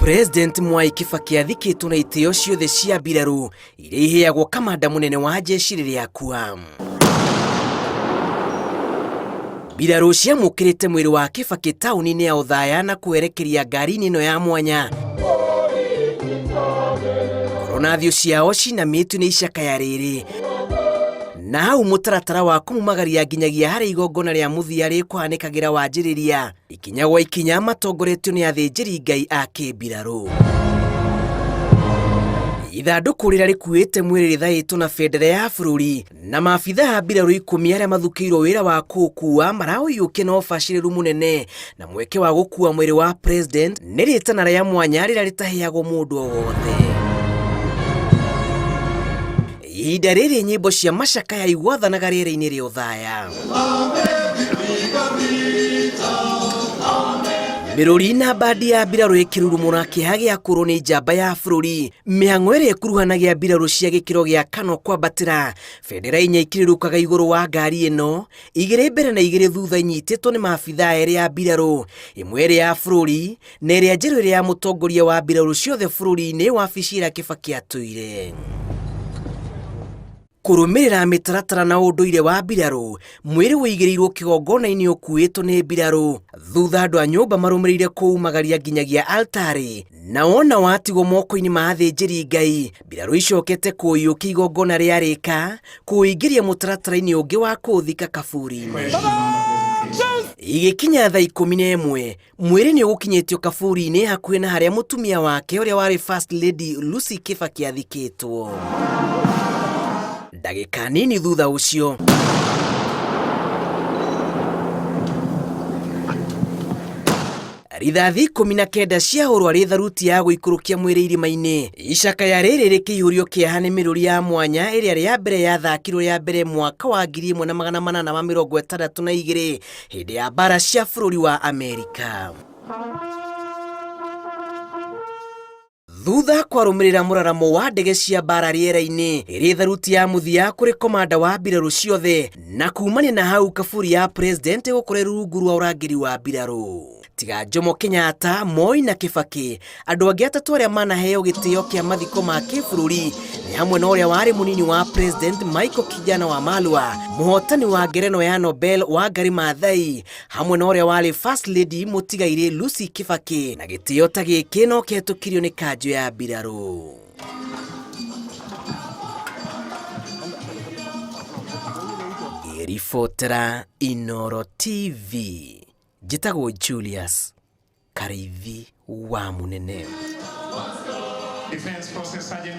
President Mwai Kibaki athikĩtwo na itĩo ciothe cia mbirarũ iria iheagwo kamanda mũnene wa jeshi rĩrĩa akua. Mbirarũ ciamũkĩrĩte mwĩrĩ wa Kibaki taũni-inĩ ya Othaya na kũwerekeria ngari-inĩ ĩno ya mwanya. Korona thiũ ciao cinamĩtio nĩ icakaya rĩrĩ na hau mũtaratara wa kũmumagaria nginyagia harĩa igongona rĩa mũthia rĩkũhanĩkagĩra wanjĩrĩria ikinya gwa ikinya matongoretio nĩ athĩnjĩri Ngai a kĩmbirarũ. Ithandũkũ rĩrĩa rĩkuĩte mwĩrĩ rĩthaĩtwo na bendera ya bũrũri na maabitha a mbirarũ 10 arĩa mathukĩirwo wĩra wa kũũkuua maraũiyũkia na ũbacĩrĩru mũnene na mweke wa gũkuua mwĩrĩ wa president nĩ rĩtana rĩa mwanya rĩrĩa rĩtaheagwo mũndũ o wothe. Ihinda rĩrĩ nyĩmbo cia macakaya igwathanaga rĩera-inĩ rĩa Othaya. Mĩrũri na mbandi ya mbirarũ ĩkĩrurumũra kĩeha gĩa kũrwo nĩ njamba ya bũrũri. Mĩhang'o ĩrĩa ĩkuruhanagia mbirarũ cia gĩkĩro gĩa kana kwambatĩra. Bendera inya ikĩrĩrũkaga igũrũ wa ngari ĩno, igĩrĩ mbere na igĩrĩ thutha inyitĩtwo nĩ maabithaa erĩ a mbirarũ, ĩmwe ĩrĩ ya bũrũri na ĩrĩa njerũ ĩrĩ ya mũtongoria wa mbirarũ ciothe bũrũri-inĩ wabici ĩrĩa Kibaki atũire. Kũrũmĩrĩra mĩtaratara na ũndũire wa mbirarũ, mwĩrĩ ũigĩrĩirwo kĩgongona-inĩ ũkuĩtwo nĩ mbirarũ, thutha andũ a nyũmba marũmĩrĩire kũumagaria nginyagia altarĩ, na wona watigwo moko-inĩ ma athĩnjĩri Ngai, mbirarũ icokete kũũiyũkia igongona rĩarĩka, kũũingĩria mũtaratara-inĩ ũngĩ wa kũũthika kaburi-inĩ. Igĩkinya thaa 11, mwĩrĩ nĩ ũgũkinyĩtio kaburi-inĩ hakuhĩ na harĩa mũtumia wake ũrĩa warĩ First Lady Lucy Kibaki athikĩtwo. Ndagĩka nini thutha ũcio, rithathi 19 ciahũrwo arĩ tharuti ya gũikũrũkia mwĩrĩ irima-inĩ. Icakaya rĩrĩ rĩkĩihũrio kĩeha nĩ mĩrũri ya mwanya ĩrĩa rĩa mbere yathakirwo ya mbere mwaka wa 1862 hĩndĩ ya mbara cia bũrũri wa Amerika. Thutha kwarũmĩrĩra mũraramo wa ndege cia mbara rĩera-inĩ ĩrĩ tharuti ya mũthia kũrĩ komanda wa mbirarũ ciothe na kumania na hau kaburi ya president ĩgũkorwo rungu rwa ũrangĩri wa mbirarũ. Tiga Jomo Kenyatta, Moi na Kibaki, andũ angĩ atatũ arĩa manaheo gĩtĩo kĩa mathiko ma kĩbũrũri nĩ hamwe na ũrĩa warĩ mũnini wa president Michael Kijana wa Malwa, mũhotani wa ngerenwa ya Nobel Wangari Maathai, hamwe na ũrĩa warĩ First Lady mũtigairĩ Lucy Kibaki, na gĩtĩo ta gĩkĩ no kĩhetũkirio nĩ kanjũ ya mbirarũ. Ngĩribotera Inooro TV, njĩtagwo Julius Karĩithi wa Mũnene. Defense Forces Sergeant.